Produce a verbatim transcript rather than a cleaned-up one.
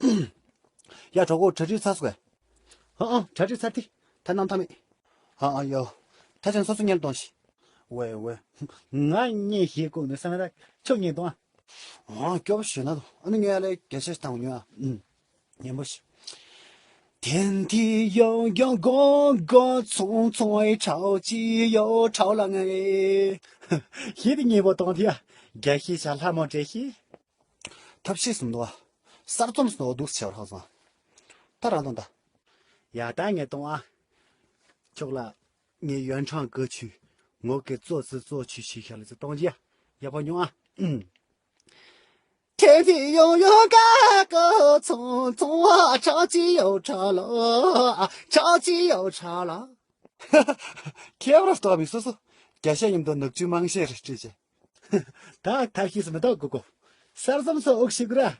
ཡ་གྲོགས་པོ་གྲ་སྒྲིག་ཚར་སོང་ངས། ཨ་ཨ་གྲ་སྒྲིག་ཚར་ཏེ། ད་གནམ་ཐང་མེད། ཨ་ཨ་ཡོ། ད་ཅན་སོ་སོ་ཉལ་གཏོང་ཞིག་ཝེ་ཝེ། ང་ཉལ་ཤེས་དགོས་ནི་བསམ་ན་ད་ཁྱོད་ཉལ་གཏོང་ཨ། ཨ་སྐྱོ་པོ་ཞེ་ན་དོ། ཨ་ནི་ངས་ལས་རྒྱ་ཆེ་ཞིག་བཏང་ཉོ་ཨ། ཨུམ། ཉན་པོ་ཞིག 天地悠悠，高高葱葱，潮起又潮浪哎。ཞེས་དེ་ཉན་པོ་གཏོང་དེ་ཡ། རྒྱ་ཤེས་བྱ་ལྷ་མོ་འདྲེ་ཤེས། ཐབས་ཤེས་སུ་འདུག་ཨ། གསར་རྩོམ་སུ་འདུག་འདུག་ཆེ་བར་ཧ་སོང་། ད་རང་གཏོང་ད། ཡ་ད་ངས་གཏོང་ཨ། ཁྱོད་ལ། ངས་ཡོན་ཁྲང་གི་ཆུ། ངོ་གི་ཙོ་ཙི་ཙོ་ཆུ་ཆུ་ཤ་ལི་ཙི་གཏོང་རྒྱུ་ཡ། ཡག་པོ་མྱོང་ཨ། ཨུམ། 天地悠悠，高高葱葱啊，潮起又潮落啊，潮起又潮落。ཁྱེད་རང་ལྟོགས་མི་སོ་སོ། རྒྱ་ཤ་ཡིན་དུ་ནག་ཆུ་མང་ཤས་རེ་སྤྲད་ཅེ། ད་ཐབས་ཤེས་སུ་མི་གཏོགས་གོ་གོ། གསར་རྩོམ་སོགས་འུག་ཤི་གུ་ར།